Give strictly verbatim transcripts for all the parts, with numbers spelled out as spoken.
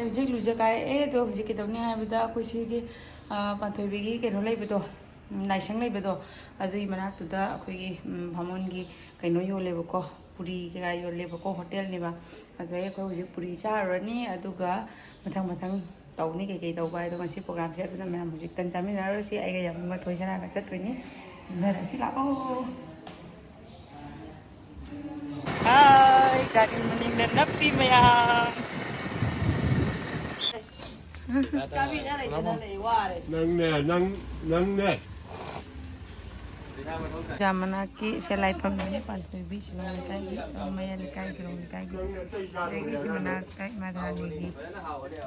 ꯍꯧꯖꯤꯛ ꯂꯨꯖ ꯀꯥꯔꯛꯑꯦ꯫ ꯑꯗꯣ ꯍꯧꯖꯤꯛ ꯀꯩꯗꯧꯅꯤ ꯍꯥꯏꯕꯗ, ꯑꯩꯈꯣꯏ ꯁꯤꯒꯤ, ꯑ, ꯄꯥꯟꯊꯣꯏꯕꯤꯒꯤ ꯀꯩꯅꯣ ꯂꯩꯕꯗꯣ, ꯎꯝ, ꯂꯥꯏꯁꯪ ꯂꯩꯕꯗꯣ, ꯑꯗꯨꯒꯤ ꯃꯅꯥꯛꯇꯨꯗ ꯑꯩꯈꯣꯏꯒꯤ, ꯎꯝ, ꯕꯥꯃꯣꯟꯒꯤ ꯀꯩꯅꯣ ꯌꯣꯜꯂꯦꯕꯀꯣ, ꯄꯨꯔꯤ ꯀꯩꯀꯥ ꯌꯣꯜꯂꯦꯕꯀꯣ, ꯍꯣꯇꯦꯜꯅꯦꯕ꯫ ꯑꯗꯨꯗꯩ ꯑꯩꯈꯣꯏ ꯍꯧꯖꯤꯛ ꯄꯨꯔꯤ ꯆꯥꯔꯨꯔꯅꯤ, ꯑꯗꯨꯒ ꯃꯊꯪ ꯃꯊꯪ ꯇꯧꯅꯤ ꯀꯩꯀꯩ ꯇꯧꯕ ꯍꯥꯏꯗꯣ ꯉꯁꯤ programꯁꯦ꯫ ꯑꯗꯨꯅ ꯃꯌꯥꯝ ꯍꯧꯖꯤꯛ ꯇꯟ ꯆꯥꯃꯤꯟꯅꯔꯨꯔꯁꯤ꯫ ꯑꯩꯒ ꯌꯥꯝꯕꯨꯡꯒ ꯊꯣꯏ ꯁꯅꯥꯒ ꯆꯠꯇꯣꯏꯅꯤ꯫ ꯏꯟꯅꯔꯁꯤ ꯂꯥꯛꯑꯣ꯫ ꯍꯥꯏ, ꯒꯥꯔꯤ ꯃꯅꯤꯡꯗ ꯅꯞꯄꯤ ꯃꯌꯥꯝ꯫ ꯅꯪꯅꯦ, ꯅꯪ, ꯅꯪꯅꯦ꯫ ꯖꯥꯝ ꯃꯅꯥꯛꯀꯤ ꯁꯦ ꯂꯥꯏꯐꯝꯅꯤ, ꯄꯥꯟꯊꯣꯏꯕꯤ ꯁꯤꯂꯣꯡ ꯂꯩꯀꯥꯏꯒꯤ, ꯃꯌꯥ ꯂꯩꯀꯥꯏ, ꯁꯤꯂꯣꯡ ꯂꯩꯀꯥꯏꯒꯤ꯫ ꯑꯗꯒꯤ ꯁꯤ ꯃꯅꯥꯛꯇ ꯏꯃꯥ ꯙꯔꯥꯅꯤꯒꯤ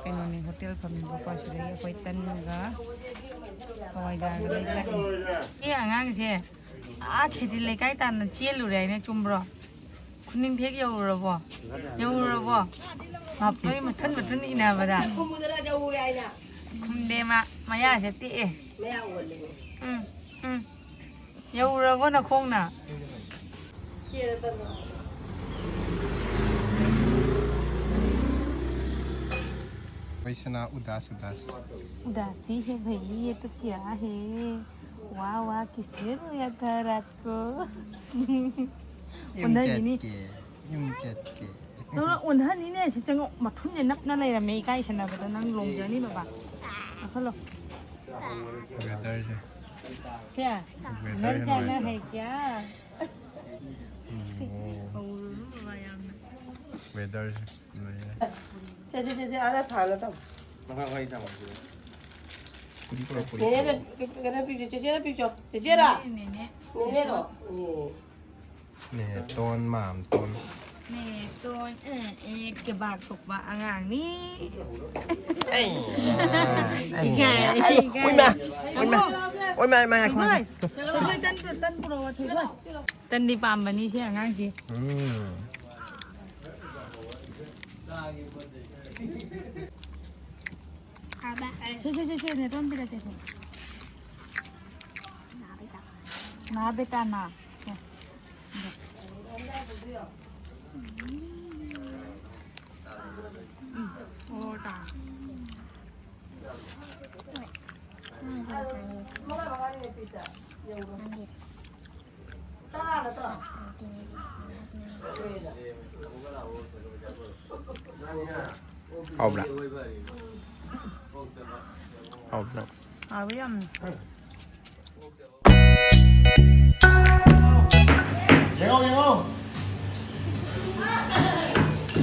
ꯀꯩꯅꯣꯅꯤ, ꯍꯣꯇꯦꯜ ꯐꯝꯃꯤꯕꯀꯣ꯫ ꯁꯤꯗꯒꯤ ꯑꯩꯈꯣꯏ ꯇꯟꯒ ꯍꯋꯥꯏꯖꯥꯔꯒ ꯂꯩꯔꯛꯑꯦ꯫ ꯁꯤ ꯑꯉꯥꯡꯁꯦ ꯑꯥ ꯈꯦꯇꯤ ꯂꯩꯀꯥꯏ ꯇꯥꯟꯅ ꯆꯦꯜꯂꯨꯔꯦ ꯍꯥꯏꯅꯦ, ꯆꯨꯝꯕ꯭ꯔꯣ? ꯈꯨꯅꯤꯡꯊꯦꯛ ꯌꯧꯔꯨꯔꯕꯣ? ꯌꯧꯔꯨꯔꯕꯣ? ꯃꯥꯞꯇꯣꯏ ꯃꯊꯟ ꯃꯊꯟ ꯏꯟꯅꯕꯗ꯫ ꯈꯨꯝꯗꯦ ꯃꯥ, ꯃꯌꯥꯁꯦ ꯇꯦꯛꯑꯦ꯫ ꯎꯝ, ꯎꯝ꯫ ꯌꯧꯔꯨꯔꯕꯣ ꯅꯈꯣꯡꯅ? पैसा ना उदास उदास। उदासी है भाई, ये तो क्या है? वाह वाह, किसने रोया था रात को? ꯌꯨꯝ ꯎꯟꯅꯈꯤꯅꯤ꯫ ꯆꯠꯀꯦ, ꯌꯨꯝ ꯆꯠꯀꯦ꯫ ꯅꯪꯅ ꯎꯟꯍꯟꯅꯤꯅꯦ, ꯁꯤ ꯆꯪꯉꯛ-, ꯃꯊꯨꯟꯁꯦ ꯅꯞꯅ ꯂꯩꯔꯝꯃꯦ, ꯏꯀꯥꯏꯁꯟꯅꯕꯗ ꯅꯪ ꯂꯣꯡꯖꯅꯤ ꯕꯕꯥ꯫ ꯀꯥꯈꯠꯂꯣ꯫ Weatherꯁꯦ꯫ क्या? Weather ꯅꯪ ꯀꯌꯥ ꯅꯨꯡꯉꯥꯏꯇ꯭ꯔꯣ? ꯅꯪ ꯍꯩ ꯀꯌꯥ? ꯎꯝ꯫ ꯍꯧꯔꯨꯅꯨ ꯕꯕꯥ ꯌꯥꯝꯅ꯫ Weatherꯁꯦ ꯅꯨꯡꯉꯥꯏꯌꯦ꯫ ꯁꯦ, ꯁꯦ, ꯁꯦ, ꯁꯦ, ꯑꯥꯗ ꯊꯥꯜꯂ ꯊꯝꯃꯣ꯫ ꯃꯈꯥ ꯋꯥꯔꯤ ꯁꯥꯟꯅꯕꯁꯤꯗ꯫ ꯄꯨꯔꯤ ꯄꯨꯔꯛꯑꯣ, ꯄꯨꯔꯤ ꯅꯦꯅꯦꯗ ꯄꯨꯔꯛꯑꯣ꯫ ꯀꯩ-, ꯀꯩꯅꯣ ꯄꯤꯖꯣ, ꯆꯦꯆꯦꯗ ꯄꯤꯖꯣ꯫ ꯆꯦꯆꯦꯔꯥ? ꯅꯦꯅꯦ, ꯅꯦꯅꯦ꯫ ꯅꯦꯅꯦꯔꯣ? ꯎꯝ꯫ ꯅꯦꯇꯣꯟ ꯃꯥꯝꯇꯣꯟ꯫ ꯅꯦꯇꯣꯟ, ꯑꯦ, ꯑꯦ, ꯀꯦꯕꯥꯛ ꯊꯣꯛꯄ ꯑꯉꯥꯡꯅꯤ꯫ ꯑꯩ, ꯑꯩ, ꯏꯀꯥꯏ, ꯑꯩ, ꯏꯀꯥꯏ꯫ ꯎꯏꯃꯥ, ꯎꯏꯃꯥ, ꯑꯃꯨꯛ꯫ ꯎꯏꯃꯥ, ꯎꯏꯃꯥ, ꯉꯥꯏꯈꯣ, ꯊꯣꯏꯊꯣꯏ, ꯉꯥꯏꯈꯣ꯫ ꯊꯣꯏꯊꯣꯏ, ꯇꯟ, ꯇꯟ ꯄꯨꯔꯛꯑꯣ, ꯊꯣꯏꯊꯣꯏ꯫ ꯇꯟꯗꯤ ꯄꯥꯝꯕꯅꯤ ꯁꯤ ꯑꯉꯥꯡꯁꯤ꯫ ꯎꯝ꯫ ꯁꯦ, ꯁꯦ, ꯁꯦ, ꯁꯦ, ꯅꯦꯇꯣꯟ ꯄꯤꯔꯛꯀꯦ, ꯁꯦ꯫ ꯅꯥ ꯕꯦꯇꯥ ꯅꯥ꯫ ꯁꯦ꯫ ꯎꯝ꯫ ꯑꯣ, ꯇꯥ꯫ ꯍꯥꯎꯕ꯭ꯔꯥ? ꯍꯥꯎꯕ꯭ꯔꯥ? ꯍꯥꯎꯋꯤ ꯌꯥꯝꯅ꯫ ꯌꯦꯡꯉꯣ, ꯌꯦꯡꯉꯣ꯫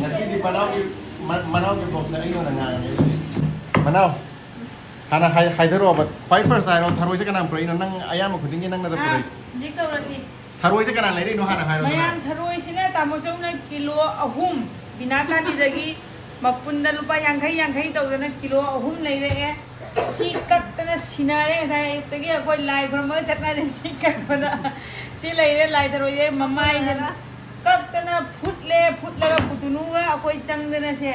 ꯉꯁꯤꯗꯤ ꯃꯅꯥꯎꯒꯤ, ꯃ-, ꯃꯅꯥꯎꯒꯤ ꯕꯣꯛꯁꯇ ꯑꯩ ꯑꯣꯏꯅ ꯉꯥꯡꯉꯒꯦ ꯑꯗꯨꯗꯤ꯫ ꯃꯅꯥꯎ, ꯍꯥꯟꯅ ꯍꯥꯏ-, ꯍꯥꯏꯗꯔꯛꯑꯣꯕ꯫ ꯈ꯭ꯋꯥꯏ ꯐꯥꯔꯁ ꯍꯥꯏꯔꯣ, ꯊꯔꯣꯏꯁꯦ ꯀꯅꯥꯅ ꯄꯨꯔꯛꯏꯅꯣ? ꯅꯪ ꯑꯌꯥꯝꯕ ꯈꯨꯗꯤꯡꯒꯤ ꯅꯪꯅꯗ ꯑꯥ, ꯄꯨꯔꯛꯏ꯫ ꯍꯧꯖꯤꯛ ꯇꯧꯔꯁꯤ꯫ ꯊꯔꯣꯏꯁꯦ ꯀꯅꯥꯅ ꯂꯩꯔꯛꯏꯅꯣ ꯍꯥꯟꯅ ꯍꯥꯏꯔꯣꯗꯅ꯫ ꯃꯌꯥꯝ ꯊꯔꯣꯏꯁꯤꯅ ꯇꯥꯃꯣ ꯆꯧꯅ ꯀꯤꯂꯣ ꯑꯍꯨꯝ, ꯕꯤꯅꯥꯀꯥꯟꯇꯤꯗꯒꯤ ꯃꯄꯨꯟꯗ ꯂꯨꯄꯥ ꯌꯥꯡꯈꯩ ꯌꯥꯡꯈꯩ ꯇꯧꯗꯅ ꯀꯤꯂꯣ ꯑꯍꯨꯝ ꯂꯩꯔꯛꯑꯦ꯫ ꯁꯤ ꯀꯛꯇꯅ ꯁꯤꯅꯔꯦ ꯉꯁꯥꯏ ꯑꯌꯨꯛꯇꯒꯤ ꯑꯩꯈꯣꯏ ꯂꯥꯏ ꯈꯨꯔꯨꯝꯕꯒ ꯆꯠꯅꯔꯦ꯫ ꯁꯤ ꯀꯛꯄꯗ ꯁꯤ ꯂꯩꯔꯦ ꯂꯥꯏ ꯊꯔꯣꯏꯁꯦ ꯃꯃꯥꯏꯁꯦ ꯀꯛꯇꯅ ꯐꯨꯠꯂꯦ꯫ ꯐꯨꯠꯂꯒ ꯄꯨꯇꯨꯅꯨꯒ ꯑꯩꯈꯣꯏ ꯆꯪꯗꯅ ꯁꯦ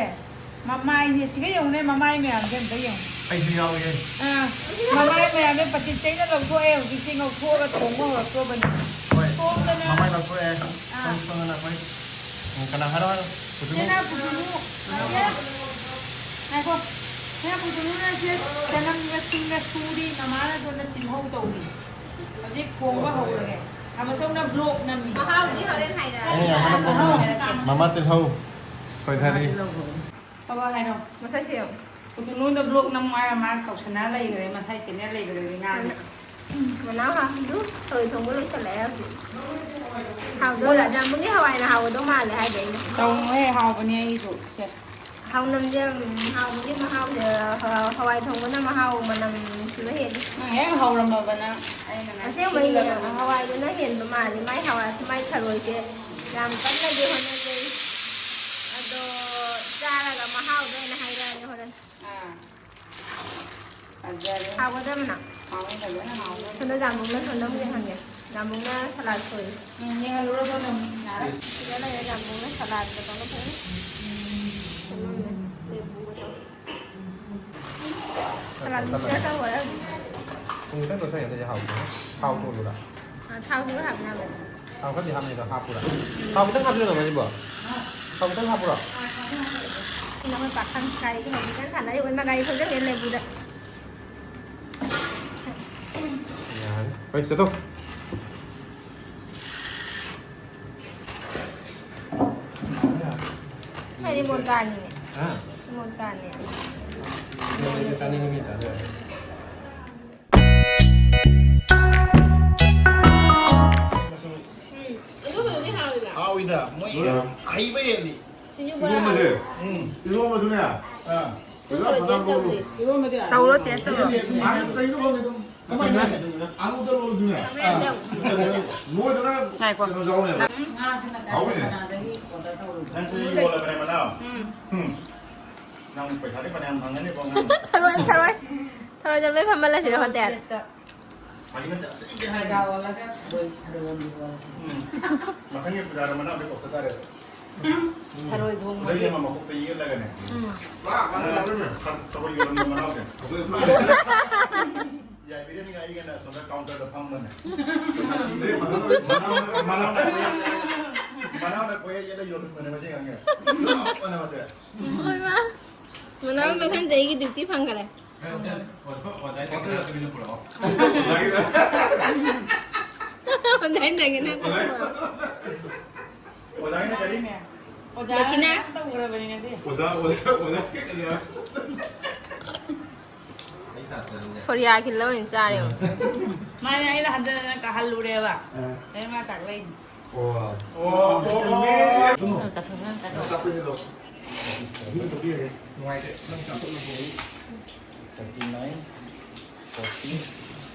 ꯃꯃꯥꯏꯁꯦ ꯁꯤꯒ ꯌꯦꯡꯉꯨꯅꯦ, ꯃꯃꯥꯏ ꯃꯌꯥꯝꯁꯦ ꯑꯝꯇ ꯌꯦꯡꯉꯨ꯫ ꯑꯩꯁꯨ ꯌꯥꯎꯏ꯫ ꯑꯥ, ꯃꯃꯥꯏ ꯃꯌꯥꯝꯁꯦ ꯄꯇꯤꯠ ꯆꯩꯅ ꯂꯧꯊꯣꯛꯑꯦ꯫ ꯍꯧꯖꯤꯛꯁꯦ ꯉꯧꯊꯣꯛꯑꯒ ꯊꯣꯡꯕ ꯍꯧꯔꯛꯇ꯭ꯔꯣꯕꯅꯤ꯫ ꯍꯣꯏ꯫ ꯊꯣꯡꯗꯅ ꯃꯃꯥꯏ ꯂꯧꯊꯣꯛꯑꯦ꯫ ꯑꯥ꯫ ꯁꯣꯝꯗꯅ ꯑꯩꯈꯣꯏ ꯀꯅꯥ ꯍꯥꯏꯔꯣ ꯍꯥꯏꯔꯣ? ꯄꯨꯇꯨꯅꯨ꯫ ꯁꯤꯅ ꯄꯨꯇꯨꯅꯨ꯫ ꯉꯥꯏꯈꯣ꯫ ꯁꯤꯅ ꯄꯨꯇꯨꯅꯨꯅ ꯁꯦ ꯆꯅꯝꯒ ꯁꯤꯡꯒ ꯁꯨꯔꯤ, ꯃꯃꯥꯅ ꯁꯣꯝꯗ ꯇꯤꯜꯍꯧ ꯇꯧꯔꯤ꯫ ꯍꯧꯖꯤꯛ ꯊꯣꯡꯕ ꯍꯧꯔꯒꯦ꯫ ꯑꯃꯁꯣꯝꯅ ꯕ꯭ꯂꯣꯛ ꯅꯝꯃꯤ꯫ ꯃꯍꯥꯎꯗꯤ ꯍꯣꯔꯦꯟ ꯍꯥꯏꯔꯛꯑꯒꯦ꯫ ꯑꯩꯅ ꯌꯥꯝ ꯀꯟꯅ ꯃꯍꯥꯎ ꯀꯣꯝꯃꯣ꯫ ꯍꯥꯏꯔꯛꯀꯦ꯫ ꯃꯃꯥ ꯇꯤꯜꯍꯧ ꯁꯣꯏꯊꯔꯤ꯫ ꯃꯃꯥ ꯇꯤꯜꯍꯧ ꯍꯧꯔꯤ꯫ ꯊꯕꯛ ꯍꯥꯏꯔꯣ꯫ ꯃꯁꯛꯁꯦ ꯌꯦꯡꯉꯨ꯫ ꯄꯨꯇꯨꯅꯨꯗ ꯕ꯭ꯂꯣꯛ ꯅꯝꯃꯣ ꯍꯥꯏꯔ ꯃꯥ ꯇꯧꯁꯟꯅ ꯂꯩꯈ꯭ꯔꯦ, ꯃꯁꯥꯏ ꯆꯦꯅꯦꯜ ꯂꯩꯕꯗꯒꯤ ꯉꯥꯡꯉꯦ꯫ ꯃꯅꯥꯎ ꯍꯥꯞꯄꯁꯨ ꯊꯔꯣꯏ ꯊꯣꯡꯕ ꯂꯣꯏꯁꯜꯂꯛꯑꯦ ꯍꯧꯖꯤꯛ꯫ ꯍꯥꯎꯗꯣꯏꯔꯥ? ꯖꯥꯃꯨꯟꯗꯤ ꯍꯋꯥꯏꯅ ꯍꯥꯎꯒꯗꯧ ꯃꯥꯜꯂꯦ ꯍꯥꯏꯗꯤ ꯑꯩꯅ꯫ ꯇꯧꯅꯨꯍꯦ, ꯍꯥꯎꯕꯅꯦ ꯑꯩꯁꯨ꯫ ꯁꯦ꯫ ꯍꯥꯎꯅꯝꯁꯦ, ꯎꯝ, ꯍꯥꯎꯕꯒꯤ ꯃꯍꯥꯎꯁꯦ, ꯍ-, ꯍꯋꯥꯏ ꯊꯣꯡꯕꯅ ꯃꯍꯥꯎ ꯃꯅꯝ ꯅꯨꯡꯁꯤꯕ ꯍꯦꯜꯂꯤ꯫ ꯅꯪ ꯍꯦꯛ ꯍꯧꯔꯝꯃꯕ ꯅꯪ꯫ ꯑꯩꯅ ꯉꯥꯏ ꯑꯁꯦꯡꯕꯩꯅꯦ, ꯁꯤꯜꯂꯕꯅꯤ꯫ ꯍꯋꯥꯏꯗꯨꯅ ꯍꯦꯟꯕ ꯃꯥꯜꯂꯤ꯫ ꯃꯥꯏ ꯍꯋꯥꯏ, ꯃꯥꯏ ꯊꯔꯣꯏꯁꯦ ꯌꯥꯝ ꯀꯟꯅꯗꯤ ꯍꯣꯠꯅꯖꯩ꯫ ꯑꯗꯣ ꯆꯥꯔꯒ ꯃꯍꯥꯎꯗꯣ ꯑꯣꯏꯅ ꯍꯥꯏꯔꯛꯑꯒꯦ ꯍꯣꯔꯦꯟ꯫ ꯑꯥ꯫ ꯐꯖꯔꯦ꯫ ꯍꯥꯎꯒꯗꯕꯅ꯫ ꯍꯥꯎꯅꯤ, ꯐꯖꯅ ꯍꯥꯎꯅꯤ꯫ ꯁꯣꯝꯗ ꯖꯥꯝꯕꯨꯡꯅ ꯁꯣꯝꯗ ꯑꯃꯨꯛ ꯌꯦꯡꯍꯟꯒꯦ꯫ ꯖꯥꯝꯕꯨꯡꯅ ꯁꯂꯥꯗ ꯁꯣꯏꯔꯤ꯫ ꯎꯝ, ꯌꯦꯡꯍꯜꯂꯨꯔꯣ ꯁꯣꯝꯗ ꯑꯃꯨꯛ ꯌꯥꯔꯦ꯫ ꯁꯤꯗ ꯂꯩꯔꯦ ꯖꯥꯝꯕꯨꯡꯅ ꯁꯂꯥꯗꯀ ꯇꯧꯔꯒ ꯐꯖꯅ ꯁꯦꯝꯃꯝꯃꯦ꯫ ꯂꯦꯕꯨꯒ ꯇꯧꯔꯒ꯫ ꯁꯂꯥꯗ ꯃꯤꯛꯁꯆꯔ ꯇꯧꯈꯔꯦ ꯍꯧꯖꯤꯛ꯫ ꯄꯨꯡ ꯈꯤꯇꯪ ꯇꯣꯠꯊꯔꯦ, ꯑꯗꯨꯗꯤ ꯍꯥꯎꯇꯦ꯫ ꯊꯥꯎ ꯇꯣꯠꯂꯨꯔꯥ? ꯑ, ꯊꯥꯎꯁꯤꯒ ꯍꯥꯞꯅꯕꯅꯦ꯫ ꯊꯥꯎ ꯈꯔꯗꯤ ꯍꯥꯞꯅꯩꯗꯣ ꯍꯥꯞꯄꯨꯔꯥ? ꯊꯥꯎ ꯈꯤꯇꯪ ꯍꯥꯞꯄꯤꯔꯣ ꯃꯁꯤꯕꯣ? ꯊꯥꯎ ꯈꯤꯇꯪ ꯍꯥꯞꯄꯨꯔꯣ? ꯁꯤꯅ ꯃꯣꯏ ꯄꯥꯈꯪ ꯒꯥꯔꯤꯒꯤ ꯍꯧꯖꯤꯛꯀꯥꯟ ꯁꯥꯟꯅꯔꯤꯕ ꯏꯃꯥ ꯒꯥꯔꯤ ꯊꯧꯖꯤꯜꯂꯦ ꯂꯦꯕꯨꯗ꯫ ꯌꯥꯔꯦ꯫ ꯆꯠꯊꯣꯛ꯫ ꯑꯩꯗꯤ ꯃꯣꯟ ꯇꯥꯅꯤꯅꯦ꯫ ꯍꯥ? ꯃꯣꯟ ꯇꯥꯅꯤ꯫ ꯃꯣꯟꯁꯦ ꯆꯥꯅꯤꯡꯕ ꯃꯤ ꯇꯥꯗꯣꯏꯔꯦ꯫ ꯎꯝ, ꯑꯗꯨ ꯐꯖꯅ ꯍꯥꯎꯋꯤꯗ꯫ ꯍꯥꯎꯋꯤꯗ꯫ ꯃꯣꯏ ꯍꯣꯏ꯫ ꯍꯩꯕ ꯍꯦꯜꯂꯤ꯫ ꯁꯤꯡꯖꯨ ꯕꯣꯔꯥ ꯏꯔꯣꯝꯕꯁꯦ꯫ ꯍꯥꯎꯋꯤ꯫ ꯎꯝ꯫ ꯏꯔꯣꯝꯕꯁꯨꯅꯦ꯫ ꯑꯥ꯫ ꯇꯧꯔꯣ, ꯇꯦꯁ ꯇꯧꯔꯣ꯫ ꯇꯧꯔꯣ, ꯀꯩꯅꯣ ꯈꯪꯗꯦ ꯑꯗꯨꯝ꯫ ꯀꯃꯥꯏꯅ ꯍꯥꯏꯅꯤ? ꯑꯂꯨꯗ ꯂꯣꯜꯂꯁꯨꯅꯦ꯫ ꯀꯃꯥꯏꯅ ꯇꯧ? ꯂꯣꯏꯗꯅ ꯉꯥꯏꯈꯣ꯫ ꯀꯩꯅꯣ ꯌꯥꯎꯅꯦꯕ꯫ ꯉꯥꯁꯤꯅ ꯀꯥꯏꯗ ꯍꯥꯎꯋꯤꯅꯦ꯫ ꯀꯅꯥꯗꯒꯤ ꯑꯣꯔꯗꯔ ꯇꯧꯔꯨꯕ? ꯅꯪꯁꯨ ꯌꯣꯜꯂꯕꯅꯦ ꯃꯅꯥꯎ? ꯎꯝ꯫ ꯎꯝ꯫ ꯅꯪ ꯄꯩꯁꯥꯗꯤ ꯐꯅꯌꯥꯝ ꯐꯪꯒꯅꯤꯀꯣ ꯅꯪ꯫ ꯊꯔꯣꯏ, ꯊꯔꯣꯏ꯫ ꯊꯔꯣꯏꯗ ꯂꯣꯏ ꯐꯝꯃꯜꯂꯁꯤꯔ ꯍꯣꯇꯦꯜ? ꯐꯥꯒꯤ ꯅꯠꯇꯦ, ꯑꯁꯦꯡꯕꯩ ꯍꯥꯏꯅꯤ꯫ ꯄꯩꯁꯥ ꯑꯣꯜꯂꯒ ꯊꯔꯣꯏ, ꯊꯔꯣꯏ ꯌꯣꯟꯕ ꯑꯣꯜꯂꯁꯤ꯫ ꯎꯝ꯫ ꯃꯊꯪꯒꯤ ꯄꯨꯖꯥꯗ ꯃꯅꯥꯎꯗꯤ ꯀꯧꯔꯛꯇ ꯇꯥꯔꯦ꯫ ꯊꯔꯣꯏ ꯊꯣꯡꯕꯁꯦ꯫ ꯈꯨꯗꯩ ꯑꯃ ꯃꯀꯣꯛꯇ ꯌꯦꯠꯂꯒꯅꯦ꯫ ꯎꯝ꯫ ꯄꯨꯔꯥ ꯃꯥꯅ ꯊꯔꯣꯏ ꯌꯣꯜꯂꯝꯕ ꯃꯅꯥꯎꯁꯦ꯫ ꯌꯥꯏꯕꯤꯔꯦꯟꯒ ꯑꯩꯒꯅ ꯑꯁꯣꯝꯗ ꯀꯥꯎꯟꯇꯔꯗ ꯐꯝꯕꯅꯦ꯫ ꯃꯅꯥꯎꯅ, ꯃꯅꯥꯎꯅ ꯀꯣꯏꯌꯦꯠ, ꯃꯅꯥꯎꯅ ꯀꯣꯏꯌꯦꯠ ꯌꯦꯠꯂ ꯌꯣꯜꯂꯝꯕꯅꯦ ꯃꯁꯤ ꯑꯉꯥꯡꯁꯦ꯫ ꯂꯥꯎꯕꯅꯦ ꯃꯁꯦ꯫ ꯍꯣꯏ, ꯃꯥ꯫ ꯃꯅꯥꯎ ꯃꯊꯪ ꯆꯍꯤꯒꯤ ꯗ꯭ꯌꯨꯇꯤ ꯐꯪꯈꯔꯦ꯫ ꯑꯣꯖꯥ ꯍꯣꯏꯗꯒꯤꯅ ꯄꯨꯔꯛꯑꯣ꯫ ꯑꯣꯖꯥ ꯍꯣꯏꯗꯒꯤꯅ ꯄꯨꯔꯛꯑꯣ꯫ ꯑꯣꯖꯥꯒꯤꯅ ꯀꯔꯤ? ꯑꯣꯖꯥꯅ ꯗꯈꯤꯅꯥ꯫ ꯇꯧꯈ꯭ꯔꯕꯅꯤ ꯉꯁꯤ꯫ ꯑꯣꯖꯥ, ꯑꯣꯖꯥ, ꯑꯣꯖꯥ ꯀꯩꯅꯣ? ꯁꯣꯔꯤꯌꯥ ꯈꯤꯜꯂ ꯑꯣꯏꯅ ꯆꯥꯔꯦ꯫ ꯃꯥꯅꯦ, ꯑꯩꯅ ꯍꯟꯖꯟ ꯍꯟꯖꯟ ꯀꯥꯍꯜꯂꯨꯔꯦꯕ꯫ ꯑꯥ꯫ ꯑꯗꯩ ꯃꯥ ꯇꯥꯛꯂꯛꯏꯅꯦ꯫ ꯑꯣ꯫ ꯑꯣ, ꯑꯣ, ꯑꯣ꯫ ꯆꯠꯊꯣꯛ, ꯆꯠꯊꯣꯛ꯫ ꯆꯥꯛꯄꯤꯔꯦꯗꯣ꯫ ꯑꯗꯨꯝ ꯆꯠꯄꯤꯔꯒꯦ꯫ ꯅꯨꯡꯉꯥꯏꯇꯦ꯫ ꯅꯪ ꯆꯥꯊꯣꯛꯅꯕ꯫ Thirty nine, forty,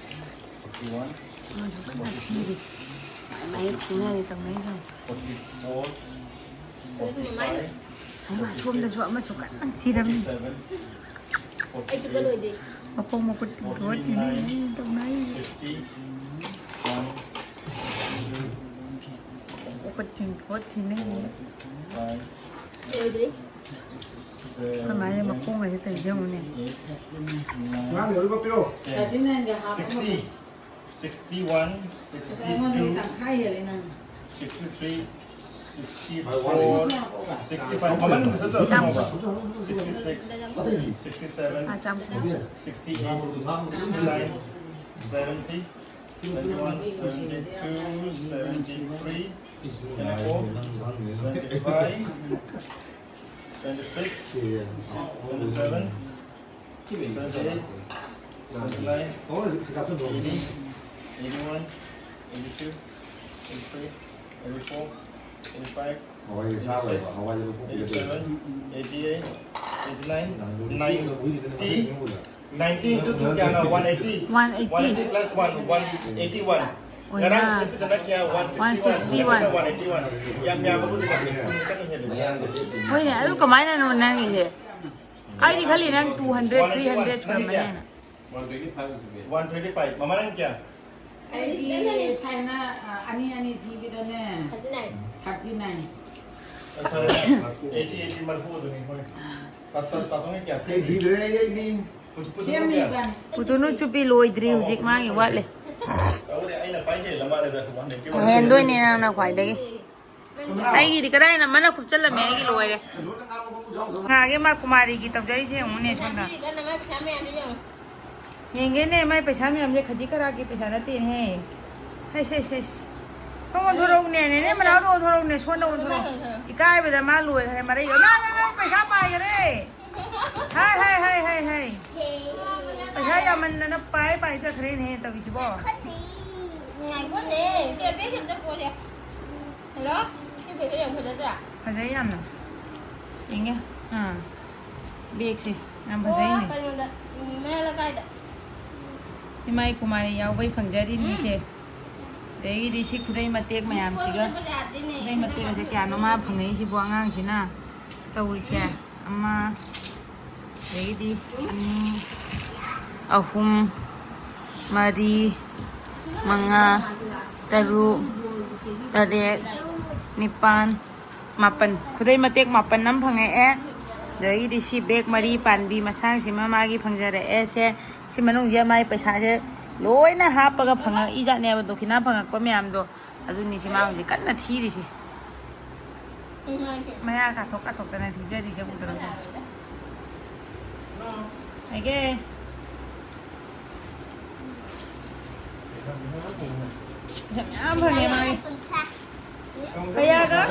forty one, ꯃꯥꯁꯨ ꯀꯟꯅ ꯊꯤꯔꯤ꯫ ꯃꯥꯏ ꯃꯥꯏ ꯊꯤꯅꯔꯤ ꯇꯧꯅꯩꯁꯦ꯫ Forty four, forty five, ꯑꯃ ꯑꯁꯣꯝꯗꯁꯨ ꯑꯃꯁꯨ ꯀꯟꯅ ꯊꯤꯔꯝꯃꯤ꯫ Forty seven, ꯑꯩꯁꯨ ꯀꯜꯂꯣꯏꯗꯦ꯫ ꯃꯈꯣꯡ ꯃꯈꯨꯠ ꯇꯤꯡꯊꯣꯛꯑ ꯊꯤꯅꯩ ꯇꯧꯅꯩꯁꯦ꯫ Fifty, one, ꯃꯈꯨꯠ ꯇꯤꯡꯊꯣꯛꯑ ꯊꯤꯅꯩ꯫ Five, ꯑꯩꯈꯣꯏ ꯃꯥꯅ ꯃꯈꯣꯡ ꯑꯁꯤ ꯇꯧꯔꯤꯁꯦ ꯌꯦꯡꯉꯨꯅꯦ꯫ ꯑꯉꯥꯡꯗ ꯑꯣꯏꯕ ꯄꯤꯔꯛꯑꯣ꯫ Sixty, sixty one, ꯑꯩꯉꯣꯟꯗꯒꯤ sixty two, ꯇꯪꯈꯥꯏ ꯍꯦꯜꯂꯦ ꯅꯪ꯫ Sixty three, sixty four, sixty five, ꯃꯃꯟ ꯐꯖꯅ ꯇꯧꯔꯛꯀꯅꯣꯕ꯫ Sixty six, sixty seven, ꯑꯥ, ꯆꯥꯝ ꯀꯨꯟ꯫ Sixty eight, sixty nine, seventy꯫ Seventy-one, seventy-two, seventy-three, seventy-four, seventy-five, seventy-six, seventy-seven, seventy-eight, seventy-nine, eighty, eighty-one, eighty-two, eighty-three, eighty-four, eighty-five, eighty-six, eighty-seven, eighty-eight, eighty-nine, ninety. Ninety into two ꯀꯌꯥꯅꯣ? One eighty꯫ One eighty꯫ One eighty plus one, one eighty-one꯫ ꯑꯣꯏꯃꯥ꯫ ꯉꯔꯥꯡ ꯆꯠꯄꯗꯅ ꯀꯌꯥ? One sixty-one꯫ One sixty-one꯫ One eighty-one꯫ ꯌꯥꯝ ꯌꯥꯝꯕꯕꯨꯗꯤ ꯅꯠꯇꯦ꯫ ꯍꯣꯏꯅꯦ, ꯑꯗꯨ ꯀꯃꯥꯏꯅꯅꯣ ꯅꯪꯒꯤꯁꯦ? ꯑꯩꯗꯤ ꯈꯜꯂꯤ ꯅꯪ two hundred, three hundred ꯁꯨꯔꯝꯃꯅꯦꯅ꯫ One twenty-five꯫ ꯃꯃꯥ ꯅꯪ ꯀꯌꯥ? ꯑꯩꯗꯤ ꯁꯥꯏꯅ, ꯑ, ꯑꯅꯤ ꯑꯅꯤ ꯊꯤꯕꯗꯅꯦ꯫ Thirty-nine꯫ Thirty-nine꯫ ꯑ, ꯐꯔꯦ꯫ Eighty, eighty ꯃꯔꯐꯨ ꯑꯗꯨꯅꯤ, ꯍꯣꯏ꯫ ꯇꯥ-, ꯇꯥ-, ꯇꯥꯇꯣꯟꯒꯤ ꯀꯌꯥ? ꯑꯩ ꯊꯤꯗ꯭ꯔꯦ, ꯑꯩ, ꯑꯩ ꯃꯤ ꯄꯨ-, ꯄꯨ-, ꯁꯦꯝꯃꯤ ꯀꯌꯥ? ꯏꯕꯥꯅꯤ꯫ ꯄꯨꯇꯨꯅꯨ ꯆꯨꯞꯄꯤ ꯂꯣꯏꯗ꯭ꯔꯤ, ꯍꯧꯖꯤꯛ ꯃꯥꯒꯤ ꯋꯥꯠꯂꯤ꯫ ꯇꯧꯔꯦ, ꯑꯩꯅ ꯈ꯭ꯋꯥꯏ ꯍꯦꯜꯂ ꯃꯥꯜꯂꯦꯗ, one ninety one꯫ ꯍꯦꯟꯗꯣꯏꯅꯦ ꯅꯪꯅ ꯈ꯭ꯋꯥꯏꯗꯒꯤ꯫ ꯑꯩꯒꯤꯗꯤ ꯀꯗꯥꯏꯅ ꯑꯃꯅ ꯈꯨꯞꯆꯜꯂꯝꯃꯦ, ꯑꯩꯒꯤ ꯂꯣꯏꯔꯦ꯫ ꯉꯥꯒꯤ ꯃꯥ ꯀꯨꯃꯥꯔꯤꯒꯤ ꯇꯧꯖꯔꯤꯁꯦ ꯌꯦꯡꯉꯨꯅꯦ ꯁꯣꯝꯗ꯫ ꯌꯦꯡꯒꯦꯅꯦ, ꯃꯥꯏ ꯄꯩꯁꯥ ꯃꯌꯥꯝꯁꯦ ꯈꯖꯤꯛ ꯈꯔꯥꯛꯀꯤ ꯄꯩꯁꯥ ꯅꯠꯇꯦꯅꯦꯍꯦ꯫ ꯍꯩꯁ, ꯍꯩꯁ, ꯍꯩꯁ꯫ ꯁꯣꯝ ꯑꯣꯟꯊꯣꯔꯛꯎꯅꯦ, ꯅꯦꯅꯦ ꯃꯅꯥꯎꯗꯣ ꯑꯣꯟꯊꯣꯔꯛꯎꯅꯦ, ꯁꯣꯝꯗ ꯑꯣꯟꯊꯣꯔꯛꯑꯣ꯫ ꯏꯀꯥꯏꯕꯗ ꯃꯥ ꯂꯣꯏꯈ꯭ꯔꯦ, ꯃꯔꯩ꯫ ꯃꯥ, ꯃꯥ, ꯃꯥ, ꯄꯩꯁꯥ ꯄꯥꯏꯈꯔꯦ꯫ ꯍꯥꯏ, ꯍꯥꯏ, ꯍꯥꯏ, ꯍꯥꯏ, ꯍꯥꯏ꯫ ꯄꯩꯁꯥ ꯌꯥꯝꯃꯟꯗꯅ ꯄꯥꯏ ꯄꯥꯏ ꯆꯠꯈ꯭ꯔꯦꯅꯦꯍꯦ ꯇꯧꯔꯤꯁꯤꯕꯣ꯫ ꯉꯥꯏꯈꯣꯅꯦ, ꯁꯦ ꯕꯦꯒꯁꯦ ꯑꯝꯇ ꯄꯣꯁꯦ꯫ ꯍꯜꯂꯣ? ꯁꯤ ꯕꯦꯒꯁꯦ ꯌꯥꯝ ꯐꯖꯗ꯭ꯔꯥ? ꯐꯖꯩ ꯌꯥꯝꯅ꯫ ꯌꯦꯡꯒꯦ꯫ ꯑꯥ꯫ ꯕꯦꯒꯁꯦ ꯌꯥꯝ ꯐꯖꯩꯅꯦ꯫ ꯑꯣ, ꯀꯩꯅꯣꯗ, ꯎꯝ, ꯃꯌꯥꯏ ꯂꯩꯀꯥꯏꯗ꯫ ꯏꯃꯥꯏ ꯀꯨꯃꯥꯔꯤ ꯌꯥꯎꯕꯩ ꯐꯪꯖꯔꯤꯅꯤꯁꯦ꯫ ꯎꯝ꯫ ꯑꯗꯒꯤꯗꯤ ꯁꯤ ꯈꯨꯗꯩ ꯃꯇꯦꯛ ꯃꯌꯥꯝꯁꯤꯒ꯫ ꯀꯣꯏꯕ ꯆꯠꯄ ꯌꯥꯗꯦꯅꯦ꯫ ꯈꯨꯗꯩ ꯃꯇꯦꯛ ꯑꯁꯦ ꯀꯌꯥꯅꯣ ꯃꯥ ꯐꯪꯉꯛꯏꯁꯤꯕꯣ ꯑꯉꯥꯡꯁꯤꯅ ꯇꯧꯔꯤꯁꯦ? ꯎꯝ꯫ ꯑꯃ, ꯑꯗꯒꯤꯗꯤ ꯑꯅꯤ, ꯑꯍꯨꯝ, ꯃꯔꯤ, ꯃꯉꯥ, ꯇꯔꯨꯛ, ꯇꯔꯦꯠ, ꯅꯤꯄꯥꯟ, ꯃꯥꯄꯟ꯫ ꯈꯨꯗꯩ ꯃꯇꯦꯛ ꯃꯥꯄꯟ ꯑꯃ ꯐꯪꯉꯛꯑꯦ꯫ ꯑꯗꯒꯤꯗꯤ ꯁꯤ ꯕꯦꯒ ꯃꯔꯤ ꯄꯥꯟꯕꯤ ꯃꯁꯥꯡꯁꯤꯃ ꯃꯥꯒꯤ ꯐꯪꯖꯔꯛꯑꯦ꯫ ꯁꯦ, ꯁꯤ ꯃꯅꯨꯡꯁꯤꯗ ꯃꯥꯒꯤ ꯄꯩꯁꯥꯁꯦ ꯂꯣꯏꯅ ꯍꯥꯞꯄꯒ ꯐꯪꯉꯛꯏꯖꯥꯠꯅꯦꯕ, ꯗꯣꯈꯤꯅꯥ ꯐꯪꯉꯛꯄ ꯃꯌꯥꯝꯗꯣ꯫ ꯑꯗꯨꯅꯤ ꯁꯤ ꯃꯥ ꯍꯧꯖꯤꯛ ꯀꯟꯅ ꯊꯤꯔꯤꯁꯦ꯫ ꯃꯌꯥ ꯀꯥꯊꯣꯛ ꯀꯥꯊꯣꯛꯇꯅ ꯊꯤꯖꯔꯤꯁꯦ ꯎꯗ꯭ꯔꯣ? ꯍꯥꯏꯒꯦ꯫ ꯄꯩꯁꯥ ꯃꯌꯥꯝ ꯐꯪꯉꯦ ꯃꯥꯒꯤ꯫ ꯀꯌꯥꯒ?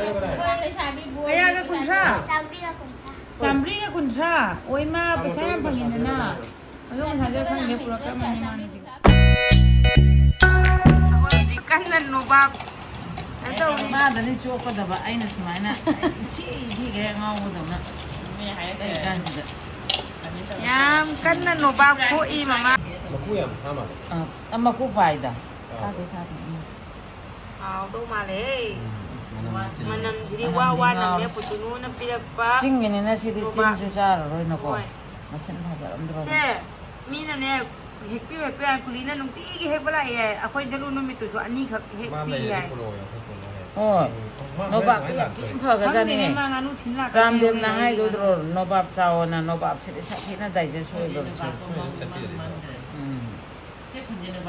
ꯀꯌꯥꯒ ꯀꯨꯟꯊ꯭ꯔꯥ? ꯆꯥꯝꯃꯔꯤꯒ ꯀꯨꯟꯊ꯭ꯔꯥ꯫ ꯆꯥꯝꯃꯔꯤꯒ ꯀꯨꯟꯊ꯭ꯔꯥ? ꯑꯣꯏꯃꯥ, ꯄꯩꯁꯥ ꯌꯥꯝ ꯐꯪꯉꯤꯗꯅ꯫ ꯑꯗꯣ ꯉꯁꯥꯏꯗꯣ ꯈꯪꯗꯦ, ꯄꯨꯔꯛꯇ꯭ꯔꯕꯅꯤ ꯃꯥꯅ ꯍꯧꯖꯤꯛ꯫ ꯑꯩꯈꯣꯏ ꯍꯧꯖꯤꯛ ꯀꯟꯅ ꯅꯣꯕꯥꯞ ꯀꯩꯅꯣ ꯇꯧꯔꯤ꯫ ꯃꯥꯗꯅꯤ ꯆꯣꯞꯀꯗꯕ, ꯑꯩꯅ ꯁꯨꯃꯥꯏꯅ ꯏꯊꯤ ꯏꯊꯤꯒꯩ ꯉꯥꯎꯕꯗꯧꯅ ꯂꯩꯔꯤꯀꯥꯟꯁꯤꯗ꯫ ꯌꯥꯝ ꯀꯟꯅ ꯅꯣꯕꯥꯞ ꯈꯣꯛꯏ ꯃꯃꯥ꯫ ꯃꯀꯨ ꯌꯥꯝ ꯊꯥ ꯃꯥꯜꯂꯦ꯫ ꯑ, ꯑ, ꯃꯀꯨ ꯄꯥꯏꯗ꯫ ꯑꯥ꯫ ꯊꯥꯗꯦ, ꯊꯥꯗꯦ, ꯎꯝ꯫ ꯍꯥꯎꯗꯧ ꯃꯥꯜꯂꯦ꯫ ꯎꯝ, ꯃꯅꯝ ꯅꯨꯡꯁꯤꯅꯕ꯫ ꯃꯅꯝꯁꯤꯗꯤ ꯋꯥ ꯃꯅꯝꯗꯤ ꯋꯥ ꯅꯝꯃꯦ, ꯉꯥꯎꯔꯦ꯫ ꯄꯨꯇꯨꯅꯨꯅ ꯄꯤꯔꯛꯄ ꯆꯤꯡꯒꯤꯅꯤꯅ ꯁꯤꯗꯤ ꯅꯣꯕꯥꯞ꯫ ꯇꯤꯟꯁꯨ ꯆꯥꯔꯔꯣꯏꯅꯀꯣ꯫ ꯍꯣꯏ꯫ ꯃꯁꯤꯡ ꯐꯖꯔꯝꯗ꯭ꯔꯣ? ꯁꯦ, ꯃꯤꯅꯅꯦ, ꯍꯦꯛꯄꯤꯌꯨ, ꯍꯦꯛꯄꯤꯌꯨ ꯍꯥꯏ, ꯀꯨꯂꯤꯅ ꯅꯨꯡꯇꯤꯒꯤ ꯍꯦꯛꯄ ꯂꯥꯛꯑꯦ꯫ ꯑꯩꯈꯣꯏ ꯖꯂꯨ ꯅꯨꯃꯤꯠꯇꯨꯁꯨ ꯑꯅꯤꯈꯛ ꯍꯦꯛ ꯃꯥ ꯄꯤꯔꯤ ꯂꯩꯔꯗꯤ ꯍꯥꯏ꯫ ꯄꯨꯔꯛꯑꯣ, ꯑꯩꯈꯣꯏ ꯄꯨꯔꯛꯑꯣ ꯍꯥꯏ꯫ ꯍꯣꯏ꯫ ꯎꯝ, ꯃꯥ ꯅꯣꯕꯥꯞꯇꯤ ꯍꯣꯔꯦꯟ ꯌꯥꯝ ꯊꯤ ꯂꯥꯛꯀꯅꯤ ꯐꯒꯖꯥꯠꯅꯤ꯫ ꯈꯪꯗꯦꯅꯦ, ꯃꯥ ꯉꯥꯅꯨ ꯊꯤꯟ ꯂꯥꯛꯀꯅꯤ ꯔꯥꯝꯗꯦꯕꯅ ꯍꯥꯏꯔꯛꯑꯦ꯫ ꯍꯥꯏꯗꯣ ꯅꯠꯇ꯭ꯔꯣ? ꯅꯣꯕꯥꯞ ꯆꯥꯎꯑꯣꯅ, ꯅꯣꯕꯥꯞꯁꯤꯗꯤ ꯁꯥꯊꯤꯅ ꯗꯥꯏꯖꯦꯁ ꯑꯣꯏꯕ ꯁꯤ꯫ ꯍꯣꯏ, ꯆꯠꯄꯤꯔꯗꯤ ꯐꯕ꯫ ꯎꯝ꯫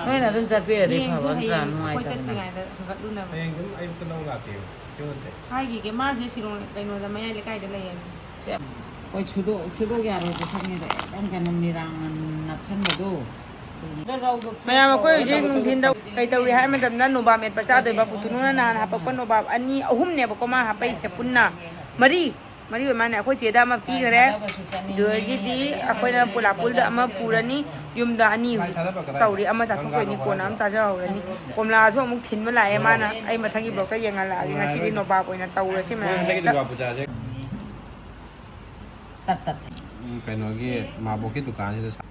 ꯅꯣꯏꯅ ꯑꯗꯨꯝ ꯆꯠꯄꯤꯔꯗꯤ ꯍꯌꯦꯡꯁꯨ ꯐꯕ ꯅꯠꯇ꯭ꯔꯥ? ꯍꯌꯦꯡ ꯑꯩꯈꯣꯏ ꯅꯨꯡꯉꯥꯏꯇꯕꯅ꯫ ꯆꯠꯇ꯭ꯔꯤꯉꯩꯗ ꯍꯪꯒꯠꯂꯨꯅꯕ꯫ ꯍꯌꯦꯡ ꯑꯗꯨꯝ ꯑꯌꯨꯛꯇ ꯂꯧ ꯂꯥꯛꯀꯦ꯫ ꯀꯩꯅꯣꯗ꯫ ꯍꯥꯏꯈꯤꯒꯦ, ꯃꯥꯁꯦ ꯁꯤꯂꯣꯡ ꯀꯩꯅꯣꯗ ꯃꯌꯥꯏ ꯂꯩꯀꯥꯏꯗ ꯂꯩꯌꯦ꯫ ꯁꯦ, ꯑꯩꯈꯣꯏ ꯁꯨꯗꯣꯛ-, ꯁꯨꯗꯣꯛ ꯌꯥꯔꯣꯏꯗ ꯁꯛꯅꯤꯗ꯫ ꯑꯗꯨꯝ ꯀꯩꯅꯣ ꯃꯤꯔꯥꯡ ꯅꯞꯁꯟꯕꯗꯣ꯫ ꯃꯌꯥꯝ, ꯑꯩꯈꯣꯏ ꯍꯧꯖꯤꯛ ꯅꯨꯡꯊꯤꯟꯗ ꯀꯩ ꯇꯧꯔꯤ ꯍꯥꯏ ꯃꯇꯝꯗ ꯅꯣꯕꯥꯞ ꯃꯦꯠꯄ ꯆꯥꯗꯣꯏꯕ꯫ ꯄꯨꯇꯨꯅꯨꯅ ꯅꯍꯥꯟ ꯍꯥꯄꯛꯄ ꯅꯣꯕꯥꯞ ꯑꯅꯤ, ꯑꯍꯨꯝꯅꯦꯕꯀꯣ ꯃꯥ ꯍꯥꯄꯛꯏꯁꯦ ꯄꯨꯟꯅ꯫ ꯃꯔꯤ꯫ ꯃꯔꯤ ꯑꯣꯏ ꯃꯥꯜꯂꯦ꯫ ꯑꯩꯈꯣꯏ ꯆꯦꯗ ꯑꯃ ꯄꯤꯈ꯭ꯔꯦ꯫ ꯑꯗꯨꯗꯒꯤꯗꯤ ꯑꯩꯈꯣꯏꯅ ꯄꯨꯂꯥꯄꯨꯜꯗ ꯑꯃ ꯄꯨꯔꯅꯤ꯫ ꯌꯨꯝꯗ ꯑꯅꯤ ꯍꯧꯖꯤꯛ ꯇꯧꯔꯤ꯫ ꯑꯃ ꯆꯥꯊꯣꯛꯇꯣꯏꯅꯤ, ꯀꯣꯟꯅ ꯑꯃ ꯆꯥꯖꯍꯧꯔꯅꯤ꯫ ꯀꯣꯝꯂꯥꯁꯨ ꯑꯃꯨꯛ ꯊꯤꯟꯕ ꯂꯥꯛꯑꯦ ꯃꯥꯅ꯫ ꯑꯩ ꯃꯊꯪꯒꯤ vlogꯇ ꯌꯦꯡꯍꯜꯂꯛꯑꯒꯦ꯫ ꯉꯁꯤꯗꯤ ꯅꯣꯕꯥꯞ ꯑꯣꯏꯅ ꯇꯧꯔꯁꯤ ꯃꯌꯥꯝ ꯍꯦꯛꯇ꯫ ꯇꯠ ꯇꯠ꯫ ꯎꯝ, ꯀꯩꯅꯣꯒꯤ ꯃꯥꯕꯣꯛꯀꯤ ꯗꯨꯀꯥꯟꯁꯤꯗ ꯁꯥ-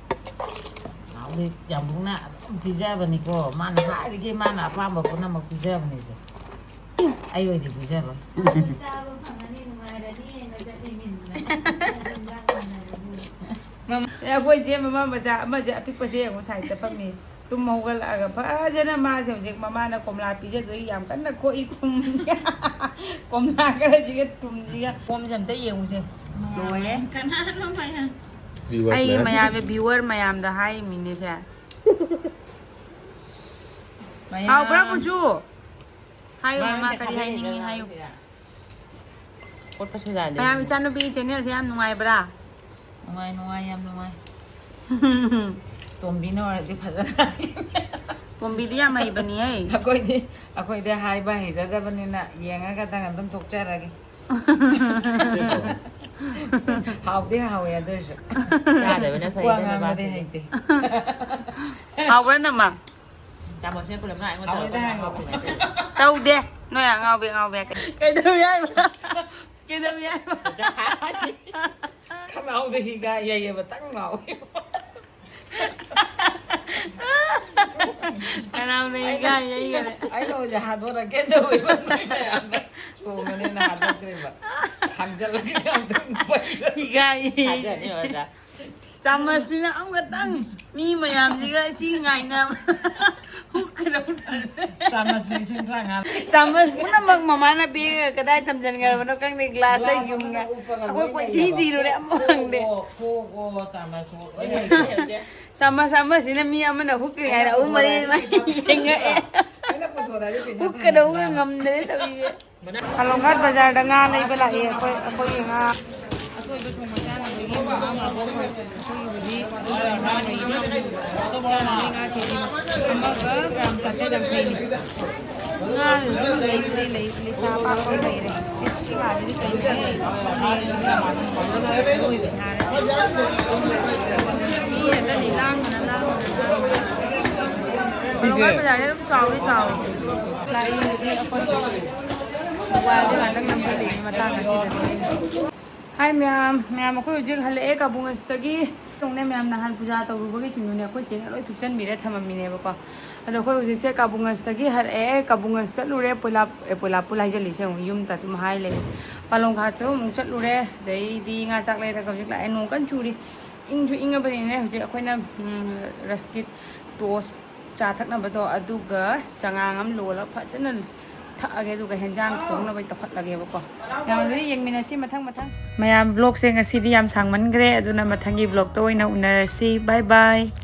ꯅꯥꯎꯗꯤ ꯌꯥꯝꯕꯨꯡꯅ ꯑꯗꯨꯝ ꯄꯤꯖꯕꯅꯤꯀꯣ꯫ ꯃꯥꯅ ꯍꯥꯏꯔꯤꯒꯦ, ꯃꯥꯅ ꯑꯄꯥꯝꯕ ꯄꯨꯝꯅꯃꯛ ꯄꯤꯖꯕꯅꯤꯁꯦ꯫ ꯑꯩ ꯑꯣꯏꯗꯤ ꯄꯤꯖꯔꯣꯏ꯫ ꯆꯥꯕ ꯐꯪꯉꯅꯤ, ꯅꯨꯡꯉꯥꯏꯔꯅꯤ, ꯆꯠꯅꯤꯡꯉꯤꯗꯅ꯫ ꯑꯦ, ꯑꯩꯈꯣꯏ ꯏꯆꯦ ꯃꯃꯥ ꯃꯆꯥ ꯑꯃꯁꯦ ꯑꯄꯤꯛꯄꯁꯦ ꯌꯦꯡꯉꯣ, ꯁꯥꯏꯗꯇ ꯐꯝꯃꯤ꯫ ꯇꯨꯝ ꯍꯧꯒꯠꯂꯛꯑꯒ ꯐꯖꯅ ꯃꯥꯁꯦ ꯍꯧꯖꯤꯛ ꯃꯃꯥꯅ ꯀꯣꯝꯂꯥ ꯄꯤꯖꯗꯣꯏ ꯌꯥꯝ ꯀꯟꯅ ꯈꯣꯛꯏ ꯊꯨꯝ꯫ ꯀꯣꯝꯂꯥ ꯈꯔꯁꯤꯒ ꯊꯨꯝꯁꯤꯒ꯫ ꯈꯣꯝꯁꯦ ꯑꯝꯇ ꯌꯦꯡꯉꯨꯁꯦ꯫ ꯂꯣꯏꯔꯦ꯫ ꯀꯅꯥꯅꯣ ꯃꯌꯥꯝ? Viewers ꯑꯩ ꯃꯌꯥꯝ꯫ ꯃꯌꯥꯝꯗ, viewer ꯃꯌꯥꯝꯗ ꯍꯥꯏꯔꯤꯃꯤꯅꯦ ꯁꯦ꯫ ꯃꯌꯥꯝ꯫ ꯍꯥꯎꯕ꯭ꯔꯥ, ꯄꯨꯟꯁꯨ? ꯍꯥꯏꯌꯨ, ꯃꯥ ꯃꯃꯥ, ꯀꯔꯤ ꯍꯥꯏꯅꯤꯡꯉꯤ ꯍꯥꯏꯌꯨ꯫ ꯀꯣꯠꯄꯁꯨ ꯌꯥꯗꯦ꯫ ꯃꯌꯥꯝ, ꯏꯆꯥꯅꯨꯄꯤꯒꯤ channelꯁꯦ ꯌꯥꯝ ꯅꯨꯡꯉꯥꯏꯕ꯭ꯔꯥ? ꯅꯨꯡꯉꯥꯏ, ꯅꯨꯡꯉꯥꯏ, ꯌꯥꯝ ꯅꯨꯡꯉꯥꯏ꯫ ꯇꯣꯝꯕꯤꯅ ꯑꯣꯏꯔꯗꯤ ꯐꯖꯅ ꯀꯣꯝꯕꯤꯗꯤ ꯌꯥꯝ ꯍꯩꯕꯅꯤꯍꯦ꯫ ꯑꯩꯈꯣꯏꯗꯤ ꯑꯩꯈꯣꯏꯗꯤ ꯍꯥꯏꯕ ꯍꯩꯖꯗꯕꯅꯤꯅ ꯌꯦꯡꯉꯒꯗꯪ ꯑꯗꯨꯝ ꯊꯣꯛꯆꯔꯒꯦ꯫ ꯍꯥꯎꯗꯤ ꯍꯥꯎꯋꯦ ꯑꯗꯨꯏꯁꯨ꯫ ꯆꯥꯗꯕꯅ ꯐꯩ ꯋꯥ ꯅꯪ ꯉꯥꯡꯕꯗꯤ ꯅꯨꯄꯥꯁꯤꯗꯤ꯫ ꯍꯩꯇꯦ꯫ ꯍꯥꯎꯕ꯭ꯔꯥ ꯅꯃ? ꯆꯥꯃꯁꯅ ꯄꯨꯂꯞꯅ ꯑꯩꯉꯣꯟꯗ ꯍꯥꯎꯋꯦꯗ ꯇꯧꯔꯒ ꯍꯥꯏꯕ꯫ ꯍꯥꯎꯋꯦ ꯍꯥꯏꯗꯣꯏꯕ꯫ ꯇꯧꯗꯦ꯫ ꯅꯣꯏ ꯑꯉꯥꯎꯕꯤ ꯑꯉꯥꯎꯕꯤ ꯀꯩꯗꯧꯕꯤ ꯍꯥꯏꯕ? ꯀꯩꯗꯧꯕꯤ ꯍꯥꯏꯕ? ꯆꯥꯔꯅꯤ꯫ ꯈꯅꯥꯎꯗ ꯍꯤꯒꯥ ꯌꯩꯌꯦꯕ ꯇꯪ ꯂꯥꯎꯋꯦ꯫ ꯀꯅꯥꯝꯅ ꯍꯤꯒꯥ ꯌꯩꯈꯔꯦ꯫ ꯑꯩꯅ ꯍꯧꯖꯤꯛ ꯍꯥꯗꯣꯔꯛꯀꯦ ꯇꯧꯋꯦꯕ ꯅꯣꯏ ꯃꯌꯥꯝꯗ꯫ ꯁꯣꯝꯗꯅꯦꯅ ꯍꯥꯗꯣꯛꯇ꯭ꯔꯦꯕ꯫ ꯈꯥꯡꯖꯜꯂꯒꯦ ꯌꯥꯝ ꯇꯪ ꯄꯩꯔ꯫ ꯍꯤꯒꯥ ꯌꯩ꯫ ꯊꯥꯖꯅꯤ ꯑꯣꯖꯥ꯫ ꯆꯥꯃꯁꯁꯤꯅ ꯑꯃꯈꯛꯇꯪ ꯃꯤ ꯃꯌꯥꯝꯁꯤꯒ ꯁꯤ ꯉꯥꯏꯅꯕ꯫ ꯍꯨꯛꯀꯗꯧ ꯇꯜꯂꯦ꯫ ꯆꯥꯃꯁ ꯂꯤꯁꯤꯡ ꯇꯔꯥꯃꯉꯥ꯫ ꯆꯥꯃꯁ ꯄꯨꯝꯅꯃꯛ ꯃꯃꯥꯅ ꯄꯤꯔꯒ ꯀꯗꯥꯏ ꯊꯝꯖꯤꯟꯈ꯭ꯔꯕꯅꯣ ꯈꯪꯗꯦ, ꯒ꯭ꯂꯥꯁꯇ ꯌꯨꯡꯉꯦ꯫ ꯑꯩꯈꯣꯏ ꯀꯣꯏꯊꯤ ꯊꯤꯔꯨꯔꯦ ꯑꯃ ꯐꯪꯗꯦ꯫ ꯐꯣꯛꯑꯣ, ꯐꯣꯛꯑꯣ, ꯆꯥꯃꯁ ꯐꯣꯛꯑꯣ꯫ ꯆꯥꯃꯁ ꯑꯃꯁꯤꯅ ꯃꯤ ꯑꯃꯅ ꯍꯨꯛꯀꯦ ꯍꯥꯏꯅ ꯑꯍꯨꯝ ꯃꯔꯤ ꯌꯦꯡꯉꯛꯑꯦ꯫ ꯑꯩꯅ ꯄꯨꯊꯣꯔꯛꯑꯗꯤ ꯄꯩꯁꯥ ꯍꯨꯛꯀꯗꯧꯕ ꯉꯝꯗ꯭ꯔꯦ ꯇꯧꯔꯤꯁꯦ꯫ ꯍꯂꯣꯡꯒꯥꯠ ꯕꯖꯥꯔꯗ ꯉꯥ ꯂꯩꯕ ꯂꯥꯛꯑꯦ ꯑꯩꯈꯣꯏ, ꯑꯩꯈꯣꯏꯒꯤ ꯉꯥ ꯑꯇꯣꯏꯕ ꯊꯣꯡꯕ ꯆꯥꯅꯕꯒꯤ ꯃꯃꯥ ꯃꯥꯕꯣꯛ ꯍꯣꯏ ꯑꯩꯈꯣꯏꯒꯤꯕꯨꯗꯤ ꯉꯥ ꯂꯩ꯫ ꯆꯥꯅꯕꯒꯤ ꯉꯥꯁꯤꯗꯤ ꯑꯃꯒ ꯒ꯭ꯔꯥꯝ ꯆꯥꯇ꯭ꯔꯦꯠ ꯌꯥꯡꯈꯩꯅꯤ꯫ ꯉꯥꯁꯨ ꯑꯗꯨꯝ ꯂꯩꯕꯨꯗꯤ ꯂꯩ, ꯂꯩꯁꯥ ꯑꯄꯥꯛꯄ ꯑꯃ ꯂꯩꯔꯦ꯫ ꯏꯁ, ꯁꯤ ꯉꯥꯁꯤꯗꯤ ꯀꯩꯅꯣꯍꯦ? ꯂꯦꯟꯗꯅ ꯂꯣꯏꯕ ꯍꯥꯏꯔꯦ꯫ ꯃꯤ ꯍꯦꯛꯇꯅꯤ ꯂꯥꯡꯕꯅ, ꯂꯥꯡꯕꯅ, ꯂꯥꯡꯕꯅ꯫ ꯍꯂꯣꯡꯒꯥꯠ ꯕꯖꯥꯔꯁꯦ ꯑꯗꯨꯝ ꯆꯥꯎꯗꯤ ꯆꯥꯎꯋꯦ꯫ ꯂꯥꯛꯏ ꯍꯧꯖꯤꯛ ꯑꯩꯈꯣꯏ ꯊꯧꯕꯥꯜꯁꯦ ꯉꯥꯛꯇꯪ ꯅꯝꯁꯤꯜꯂꯛꯏ ꯃꯇꯥꯡ ꯑꯁꯤꯗ꯫ ꯍꯥꯏ ꯃꯌꯥꯝ, ꯃꯌꯥꯝ ꯑꯩꯈꯣꯏ ꯍꯧꯖꯤꯛ ꯍꯜꯂꯛꯑꯦ ꯀꯥꯕꯨꯡ ꯑꯁꯤꯗꯒꯤ꯫ ꯌꯦꯡꯉꯨꯅꯦ ꯃꯌꯥꯝ, ꯅꯍꯥꯟ ꯄꯨꯖꯥ ꯇꯧꯔꯨꯕꯒꯤꯁꯤꯡꯗꯨꯅꯦ ꯑꯩꯈꯣꯏ ꯆꯦꯅ ꯂꯣꯏ ꯊꯨꯞꯆꯟꯕꯤꯔꯦ ꯊꯝꯃꯝꯃꯤꯅꯦꯕꯀꯣ꯫ ꯑꯗꯣ ꯑꯩꯈꯣꯏ ꯍꯧꯖꯤꯛꯁꯦ ꯀꯥꯕꯨꯡ ꯑꯁꯤꯗꯒꯤ ꯍꯜꯂꯛꯑꯦ, ꯀꯥꯕꯨꯡ ꯑꯁꯤꯗ ꯆꯠꯂꯨꯔꯦ, ꯄꯣꯏꯂꯥꯞ, ꯑꯦ, ꯄꯣꯏꯂꯥꯞꯄꯨ ꯍꯥꯏꯖꯜꯂꯤꯁꯦ ꯑꯃꯨꯛ ꯌꯨꯝꯗ ꯑꯗꯨꯝ ꯍꯥꯏ ꯂꯩꯔꯦ꯫ ꯄꯥꯂꯣꯡ ꯘꯥꯠꯁꯨ ꯑꯃꯨꯛ ꯆꯠꯂꯨꯔꯦ, ꯑꯗꯩꯗꯤ ꯉꯥ ꯆꯥꯛ ꯂꯩꯔꯒ ꯍꯧꯖꯤꯛ ꯂꯥꯛꯑꯦ꯫ ꯅꯣꯡ ꯀꯟꯅ ꯆꯨꯔꯤ, ꯏꯪꯁꯨ ꯏꯪꯉꯕꯅꯤꯅꯦ ꯍꯧꯖꯤꯛ ꯑꯩꯈꯣꯏꯅ, ꯎꯝ, ꯔꯁꯀꯤꯠ ꯇꯣꯁ ꯆꯥ ꯊꯛꯅꯕꯗꯣ, ꯑꯗꯨꯒ ꯆꯉꯥꯡ ꯑꯃ ꯂꯣꯜꯂꯒ ꯐꯖꯅ ꯊꯛꯑꯒꯦ, ꯑꯗꯨꯒ ꯍꯦꯟꯖꯥꯡ ꯊꯣꯡꯅꯕ ꯇꯧꯈꯠꯂꯒꯦꯕꯀꯣ꯫ ꯃꯌꯥꯝ ꯑꯗꯨꯗꯤ ꯌꯦꯡꯃꯤꯟꯅꯁꯤ ꯃꯊꯪ ꯃꯊꯪ꯫ ꯃꯌꯥꯝ vlogꯁꯦ ꯉꯁꯤꯗꯤ ꯌꯥꯝ ꯁꯥꯡꯃꯟꯈ꯭ꯔꯦ, ꯑꯗꯨꯅ ꯃꯊꯪꯒꯤ vlogꯇ ꯑꯣꯏꯅ ꯎꯅꯔꯁꯤ꯫ Bye bye꯫